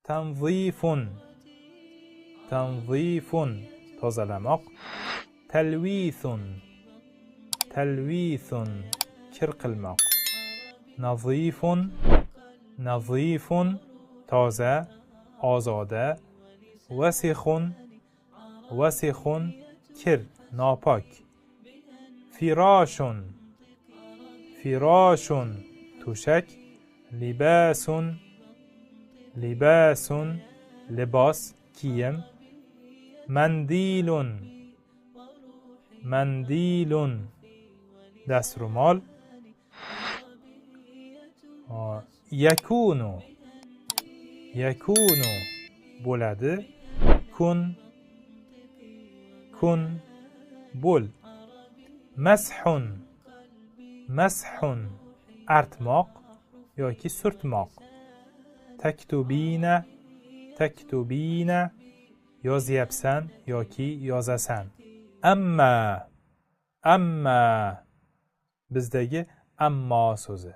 Tanzifun, tanzifun, tozalamoq. Talvisun, talvisun, kir qilmoq. Nazifun, nazifun, toza, ozoda. Vasixun, vasixun, kir, nopok. Firoshun, firoshun, to'shak. Libasun, libasun, libos, kiyim. Mandilun, mandilun, dastro'mol. Yakunu, yakunu, bo'ladi. Kun, kun, bo'l. Mashun, mashun, artmoq yoki surtmoq. Taktubina, taktubina, yozyapsan yoki yozasan. Amma, amma, bizdagi ammo so'zi.